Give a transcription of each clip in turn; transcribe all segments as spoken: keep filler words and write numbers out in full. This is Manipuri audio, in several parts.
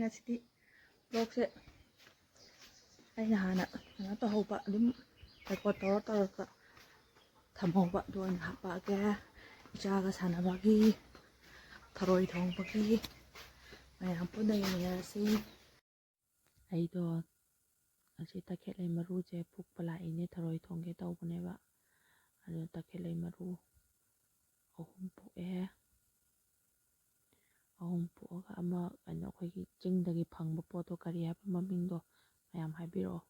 ꯑꯁꯤꯗꯤ ꯕ꯭ꯂꯣꯛꯁꯦ ꯑꯩꯅ ꯍꯥꯟꯅ ꯀꯩꯅꯣ ꯇꯧꯍꯧꯕ, ꯑꯗꯨꯝ ꯔꯦꯀꯣꯔꯠ ꯇꯧꯔ ꯇꯧꯔꯒ ꯊꯝꯍꯧꯕ, ꯑꯗꯨ ꯑꯣꯏꯅ ꯍꯥꯞꯄꯛꯑꯒꯦ꯫ ꯏꯆꯥꯒ ꯁꯥꯟꯅꯕꯒꯤ, ꯊꯔꯣꯏ ꯊꯣꯡꯕꯒꯤ, ꯃꯌꯥꯝ ꯄꯨꯟꯅ ꯌꯦꯡꯃꯤꯟꯅꯔꯁꯤ꯫ ꯑꯩꯗꯣ ꯉꯁꯤ ꯇꯈꯦꯠꯂꯩ ꯃꯔꯨꯁꯦ ꯐꯨꯛꯄ ꯂꯥꯛꯏꯅꯦ, ꯊꯔꯣꯏ ꯊꯣꯡꯒꯦ ꯇꯧꯕꯅꯦꯕ꯫ ꯑꯗꯨ ꯇꯈꯦꯠꯂꯩ ꯃꯔꯨ ꯑꯍꯨꯝ ꯐꯨꯛꯑꯦ꯫ ꯑꯍꯨꯝ ꯐꯨꯛꯑꯒ ꯑꯃ, ꯀꯩꯅꯣ, ꯑꯩꯈꯣꯏꯒꯤ ꯆꯤꯡꯗꯒꯤ ꯐꯪꯕ ꯄꯣꯠꯇꯣ, ꯀꯔꯤ ꯍꯥꯏꯕ ꯃꯃꯤꯡꯗꯣ? ꯃꯌꯥꯝ ꯍꯥꯏꯕꯤꯔꯛꯑꯣ,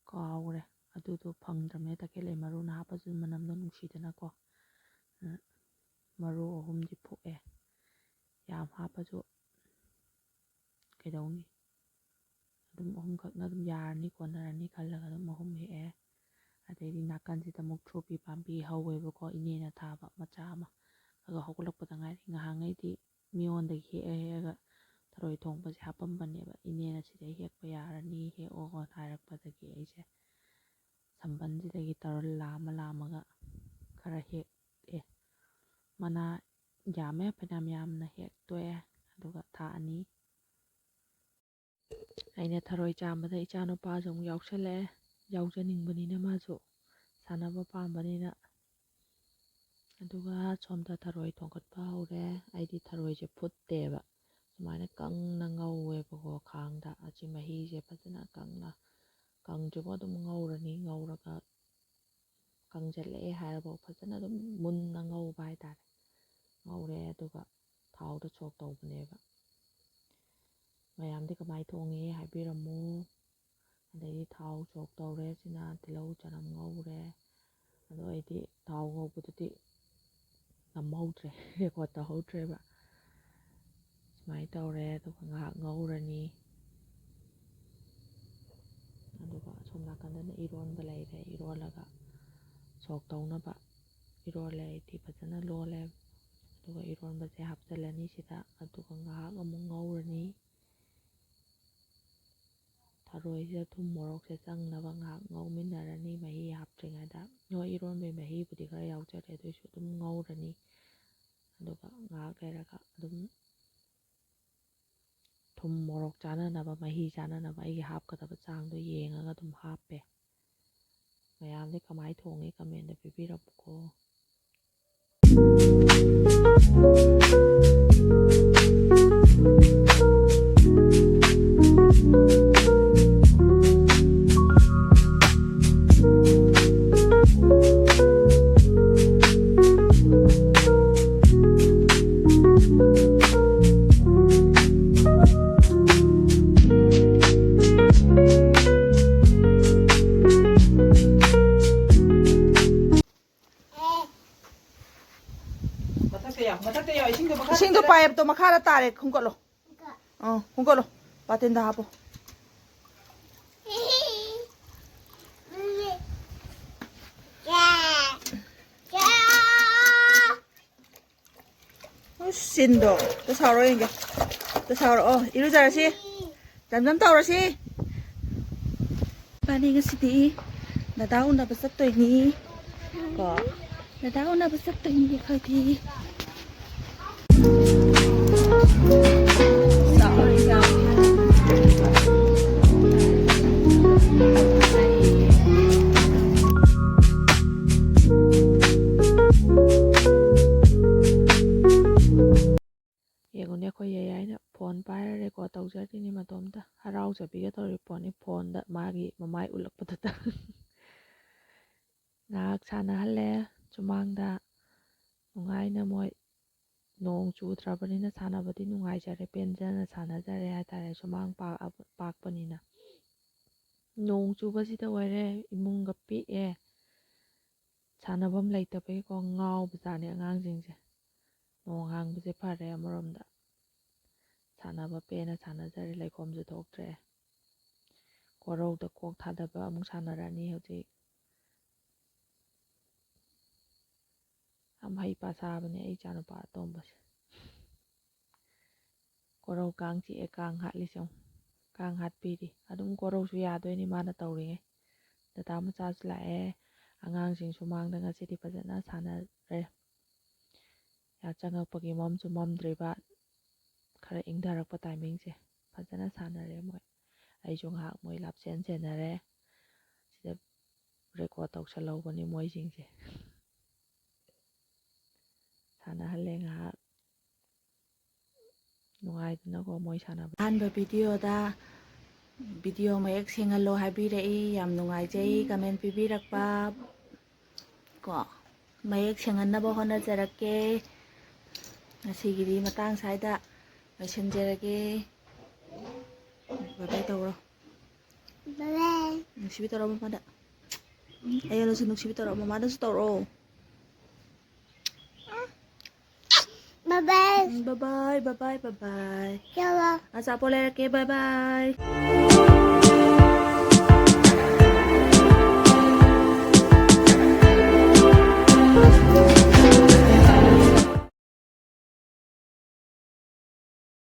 ꯀꯥꯎꯈ꯭ꯔꯦ꯫ ꯑꯗꯨꯗꯣ ꯐꯪꯗ꯭ꯔꯕꯅꯦ, ꯇꯈꯦꯠꯂꯩ ꯃꯔꯨꯅ ꯍꯥꯞꯄꯁꯨ ꯃꯅꯝꯗꯣ ꯅꯨꯡꯁꯤꯗꯅꯀꯣ꯫ ꯑꯗꯨꯅ ꯃꯔꯨ ꯑꯍꯨꯝꯗꯤ ꯐꯨꯛꯑꯦ꯫ ꯌꯥꯝ ꯍꯥꯞꯄꯁꯨ ꯀꯩꯗꯧꯅꯤ? ꯑꯗꯨꯝ ꯑꯍꯨꯝꯈꯛꯅ ꯑꯗꯨꯝ ꯌꯥꯔꯅꯤ, ꯀꯣꯟꯅꯔꯅꯤ ꯈꯜꯂꯒ ꯑꯗꯨꯝ ꯑꯍꯨꯝ ꯍꯦꯛꯑꯦ꯫ ꯑꯗꯩꯗꯤ ꯅꯥꯀꯟꯁꯤꯗ ꯃꯨꯛꯊ꯭ꯔꯨꯕꯤ ꯄꯥꯝꯕꯤ ꯍꯧꯋꯦꯕꯀꯣ, ꯏꯅꯦꯅ ꯊꯥꯕ ꯃꯆꯥ ꯑꯃ꯫ ꯑꯗꯣ ꯍꯧꯒꯠꯂꯛꯄꯗ ꯉꯥꯏꯔꯤ꯫ ꯉꯍꯥꯟꯉꯩꯗꯤ ꯃꯤꯉꯣꯟꯗꯒꯤ ꯍꯦꯛꯑ ꯍꯦꯛꯑꯒ ꯊꯔꯣꯏ ꯊꯣꯡꯕꯁꯦ ꯍꯥꯞꯄꯝꯕꯅꯦꯕ꯫ ꯏꯅꯦꯅ "ꯁꯤꯗꯩ ꯍꯦꯛꯄ ꯌꯥꯔꯅꯤ, ꯍꯦꯛꯑꯣ" ꯍꯥꯏꯔꯛꯄꯗꯒꯤ ꯑꯩꯁꯦ ꯁꯝꯕꯟꯁꯤꯗꯒꯤ ꯇꯧꯔ ꯂꯥꯝꯃ ꯂꯥꯝꯃꯒ ꯈꯔ ꯍꯦꯛꯑꯦ꯫ ꯃꯅꯥ ꯌꯥꯝꯃꯦ, ꯐꯅꯌꯥꯝ ꯌꯥꯝꯅ ꯍꯦꯛꯇꯣꯛꯑꯦ꯫ ꯑꯗꯨꯒ ꯊꯥꯛꯑꯅꯤ꯫ ꯑꯩꯅ ꯊꯔꯣꯏ ꯆꯥꯝꯕꯗ ꯏꯆꯥꯅꯨꯄꯥꯁꯨ ꯑꯃꯨꯛ ꯌꯥꯎꯁꯜꯂꯛꯑꯦ꯫ ꯌꯥꯎꯖꯅꯤꯡꯕꯅꯤꯅ ꯃꯥꯁꯨ, ꯁꯥꯟꯅꯕ ꯄꯥꯝꯕꯅꯤꯅ꯫ ꯑꯗꯨꯒ ꯁꯣꯝꯗ ꯊꯔꯣꯏ ꯊꯣꯡꯒꯠꯄ ꯍꯧꯔꯦ꯫ ꯑꯩꯗꯤ ꯊꯔꯣꯏꯁꯦ ꯐꯨꯠꯇꯦꯕ, ꯁꯨꯃꯥꯏꯅ ꯀꯪꯅ ꯉꯧꯋꯦꯕꯀꯣ ꯈꯥꯡꯗ꯫ ꯑꯁꯤ ꯃꯍꯤꯁꯦ ꯐꯖꯅ ꯀꯪꯅ, ꯀꯪꯗ꯭ꯔꯤꯕꯣ ꯑꯗꯨꯝ ꯉꯧꯔꯅꯤ꯫ ꯉꯧꯔꯒ ꯀꯪꯁꯤꯜꯂꯛꯑꯦ ꯍꯥꯏꯔꯐꯥꯎ ꯐꯖꯅ ꯑꯗꯨꯝ ꯃꯨꯟꯅ ꯉꯧꯕ ꯍꯥꯏꯇꯥꯔꯦ꯫ ꯉꯧꯔꯦ, ꯑꯗꯨꯒ ꯊꯥꯎꯗ ꯁꯣꯛ ꯇꯧꯕꯅꯦꯕ꯫ ꯃꯌꯥꯝꯗꯤ ꯀꯃꯥꯏꯅ ꯊꯣꯡꯉꯤ ꯍꯥꯏꯕꯤꯔꯝꯃꯨ꯫ ꯑꯗꯩꯗꯤ ꯊꯥꯎ ꯁꯣꯛ ꯇꯧꯔꯦ꯫ ꯁꯤꯅ ꯇꯤꯜꯍꯧ ꯆꯅꯝ ꯉꯧꯔꯦ꯫ ꯑꯗꯣ ꯑꯩꯗꯤ ꯊꯥꯎ ꯉꯧꯕꯗꯨꯗꯤ ꯅꯝꯍꯧꯗ꯭ꯔꯦ, ꯔꯦꯀꯣꯔꯠ ꯇꯧꯍꯧꯗ꯭ꯔꯦꯕ꯫ ꯁꯨꯃꯥꯏꯅ ꯇꯧꯔꯦ, ꯑꯗꯨꯒ ꯉꯥꯏꯍꯥꯛ ꯉꯧꯔꯅꯤ꯫ ꯑꯗꯨꯒ ꯑꯁꯣꯝ ꯅꯥꯀꯟꯗꯅ ꯏꯔꯣꯟꯕ ꯂꯩꯔꯦ꯫ ꯏꯔꯣꯜꯂꯒ ꯁꯣꯛ ꯇꯧꯅꯕ ꯏꯔꯣꯜꯂꯦ꯫ ꯑꯩꯗꯤ ꯐꯖꯅ ꯂꯣꯜꯂꯦ꯫ ꯑꯗꯨꯒ ꯏꯔꯣꯟꯕꯁꯦ ꯍꯥꯞꯆꯤꯜꯂꯅꯤ ꯁꯤꯗ꯫ ꯑꯗꯨꯒ ꯉꯥꯏꯍꯥꯛ ꯑꯃꯨꯛ ꯉꯧꯔꯅꯤ꯫ ꯊꯔꯣꯏꯁꯤꯗ ꯊꯨꯝ ꯃꯣꯔꯣꯛꯁꯦ ꯆꯪꯅꯕ ꯉꯥꯏꯍꯥꯛ ꯉꯧꯃꯤꯟꯅꯔꯅꯤ, ꯃꯍꯤ ꯍꯥꯞꯇ꯭ꯔꯤꯉꯩꯗ꯫ ꯍꯣꯏ, ꯏꯔꯣꯟꯕꯒꯤ ꯃꯍꯤꯕꯨꯗꯤ ꯈꯔ ꯌꯥꯎꯖꯔꯦ, ꯑꯗꯨꯏꯁꯨ ꯑꯗꯨꯝ ꯉꯧꯔꯅꯤ꯫ ꯑꯗꯨꯒ ꯉꯥꯏꯍꯥꯛ ꯂꯩꯔꯒ ꯑꯗꯨꯝ ꯊꯨꯝ ꯃꯣꯔꯣꯛ ꯆꯥꯅꯅꯕ, ꯃꯍꯤ ꯆꯥꯅꯅꯕ ꯑꯩꯒꯤ ꯍꯥꯞꯀꯗꯕ ꯆꯥꯡꯗꯣ ꯌꯦꯡꯉꯒ ꯑꯗꯨꯝ ꯍꯥꯞꯄꯦ꯫ ꯃꯌꯥꯝꯗꯤ ꯀꯃꯥꯏꯅ ꯊꯣꯡꯉꯤ comment ꯄꯤꯕꯤꯔꯝꯃꯨꯀꯣ꯫ ꯃꯊꯛꯇ ꯌꯥꯎ, ꯃꯊꯛꯇ ꯌꯥꯎ, ꯏꯁꯤꯡꯗꯣ ꯃꯈꯥꯗ ꯏꯁꯤꯡꯗꯣ ꯆꯠꯂꯦ꯫ Pipeꯇꯣ ꯃꯈꯥꯗ ꯇꯥꯔꯦ, ꯈꯨꯝꯀꯠꯂꯣ꯫ ꯑꯥ, ꯈꯨꯝꯀꯠꯂꯣ꯫ ꯕꯥꯇꯤꯟꯗ ꯍꯥꯞꯄꯣ꯫ ꯎꯁ, ꯆꯤꯟꯗꯣ꯫ ꯑꯝꯇ ꯁꯥꯎꯔꯣ ꯌꯦꯡꯒꯦ꯫ ꯑꯝꯇ ꯁꯥꯎꯔꯣ꯫ ꯑꯣ, ꯏꯔꯨꯖꯔꯁꯤ꯫ ꯖꯝ ꯖꯝ ꯇꯧꯔꯁꯤ꯫ ꯏꯕꯥꯅꯤ ꯉꯁꯤꯗꯤ ꯗꯗꯥ ꯎꯅꯕ ꯆꯠꯇꯣꯏꯅꯤ꯫ ꯀꯣ? ꯗꯗꯥ ꯎꯅꯕ ꯆꯠꯇꯣꯏꯅꯤ ꯑꯩꯈꯣꯏꯗꯤ꯫ ꯌꯦꯡꯉꯨꯅꯦ, ꯑꯩꯈꯣꯏ ꯌꯥꯏ ꯌꯥꯏꯅ phone ꯄꯥꯏꯔ record ꯇꯧꯖꯔꯤꯅꯤ ꯃꯇꯣꯝꯇ꯫ ꯍꯔꯥꯎꯖꯕꯤꯒ ꯇꯧꯔꯤ ꯄꯣꯠꯅꯤ phoneꯗ ꯃꯥꯒꯤ ꯃꯃꯥꯏ ꯎꯠꯂꯛꯄꯗꯨꯗ꯫ ꯉꯥꯏꯍꯥꯛ ꯁꯥꯟꯅꯍꯜꯂꯦ ꯁꯨꯃꯥꯡꯗ꯫ ꯅꯨꯡꯉꯥꯏꯅ ꯃꯣꯏ ꯅꯣꯡ ꯆꯨꯗ꯭ꯔꯕꯅꯤꯅ ꯁꯥꯟꯅꯕꯗꯤ ꯅꯨꯡꯉꯥꯏꯖꯔꯦ, ꯄꯦꯟꯖꯅ ꯁꯥꯟꯅꯖꯔꯦ ꯍꯥꯏꯇꯥꯔꯦ, ꯁꯨꯃꯥꯡ ꯄꯥꯛ-, ꯄꯥꯛꯄꯅꯤꯅ꯫ ꯅꯣꯡ ꯆꯨꯕꯁꯤꯗ ꯑꯣꯏꯔꯦ ꯏꯃꯨꯡꯒ ꯄꯤꯛꯑꯦ꯫ ꯁꯥꯟꯅꯐꯝ ꯂꯩꯇꯕꯒꯤꯀꯣ ꯉꯥꯎꯕꯖꯥꯠꯅꯤ ꯑꯉꯥꯡꯁꯤꯡꯁꯦ꯫ ꯅꯣꯡ ꯍꯥꯡꯕꯁꯦ ꯐꯔꯦ ꯑꯃꯔꯣꯝꯗ꯫ ꯁꯥꯟꯅꯕ ꯄꯦꯟꯅ ꯁꯥꯟꯅꯖꯔꯦ, ꯂꯩꯈꯣꯝꯁꯨ ꯊꯣꯛꯇ꯭ꯔꯦ꯫ ꯀꯣꯔꯧꯗ ꯀꯣꯛ ꯊꯥꯗꯕ ꯑꯃꯨꯛ ꯁꯥꯟꯅꯔꯅꯤ ꯍꯧꯖꯤꯛ꯫ ꯌꯥꯝ ꯍꯩꯄꯥ ꯁꯥꯕꯅꯦ ꯑꯩ ꯏꯆꯥꯅꯨꯄꯥ ꯑꯇꯣꯝꯕꯁꯦ꯫ ꯀꯣꯔꯧ ꯀꯥꯡ ꯆꯤꯛꯑꯦ, ꯀꯥꯡ ꯍꯥꯠꯂꯤꯁꯦ ꯌꯦꯡꯉꯨ꯫ ꯀꯥꯡ ꯍꯥꯠꯄꯤꯔꯤ꯫ ꯑꯗꯨꯝ ꯀꯣꯔꯧꯁꯨ ꯌꯥꯗꯣꯏꯅꯤ ꯃꯥꯅ ꯇꯧꯔꯤꯉꯩ꯫ ꯗꯗꯥ ꯃꯆꯥꯁꯨ ꯂꯥꯛꯑꯦ꯫ ꯑꯉꯥꯡꯁꯤꯡ ꯁꯨꯃꯥꯡꯗ ꯉꯁꯤꯗꯤ ꯐꯖꯅ ꯁꯥꯟꯅꯔꯦ꯫ ꯌꯥꯆꯪꯉꯛꯄꯒꯤ ꯃꯝꯁꯨ ꯃꯝꯗ꯭ꯔꯤꯕ, ꯈꯔ ꯏꯪꯊꯔꯛꯄ timingꯁꯦ꯫ ꯐꯖꯅ ꯁꯥꯟꯅꯔꯦ ꯃꯣꯏ꯫ ꯑꯩꯁꯨ ꯉꯥꯏꯍꯥꯛ ꯃꯣꯏ ꯂꯥꯞꯆꯦꯟ ꯆꯦꯟꯅꯔꯦ꯫ ꯁꯤꯗ ꯔꯦꯀꯣꯔꯠ ꯇꯧꯁꯜꯍꯧꯕꯅꯤ ꯃꯣꯏꯁꯤꯡꯁꯦ꯫ ꯁꯥꯟꯅꯍꯜꯂꯦ ꯉꯥꯏꯍꯥꯛ꯫ ꯅꯨꯡꯉꯥꯏꯗꯅꯀꯣ ꯃꯣꯏ ꯁꯥꯟꯅꯕ꯫ ꯑꯍꯥꯟꯕ ꯚꯤꯗꯤꯑꯣꯗ ꯚꯤꯗꯤꯑꯣ ꯃꯌꯦꯛ ꯁꯦꯡꯍꯜꯂꯣ ꯍꯥꯏꯕꯤꯔꯛꯏ꯫ ꯌꯥꯝ ꯅꯨꯡꯉꯥꯏꯖꯩ ꯀꯃꯦꯟ ꯄꯤꯕꯤꯔꯛꯄ꯫ ꯀꯣ, ꯃꯌꯦꯛ ꯁꯦꯡꯍꯟꯅꯕ ꯍꯣꯠꯅꯖꯔꯛꯀꯦ꯫ ꯉꯁꯤꯒꯤꯗꯤ ꯃꯇꯥꯡ ꯁ꯭ꯋꯥꯏꯗ ꯂꯣꯏꯁꯤꯟꯖꯔꯒꯦ꯫ ꯕꯥꯏ ꯕꯥꯏ ꯇꯧꯔꯣ꯫ ꯅꯨꯡꯁꯤꯕꯤ ꯇꯧꯔꯣ ꯃꯃꯥꯗ꯫ ꯑꯩꯉꯣꯟꯗꯁꯨ ꯅꯨꯡꯁꯤꯕꯤ ꯇꯧꯔꯣ, ꯃꯃꯥꯗꯁꯨ ꯇꯧꯔꯣ꯫ ꯕꯥꯏ ꯕꯥꯏ꯫ ꯎꯝ, ꯕꯥꯏ ꯕꯥꯏ, ꯕꯥꯏ ꯕꯥꯏ, ꯕꯥꯏ ꯕꯥꯏ꯫ ꯆꯠꯂꯣ꯫ ꯑꯆꯥꯄꯣꯠ ꯂꯩꯔꯛꯀꯦ, ꯕꯥꯏ ꯕꯥꯏ꯫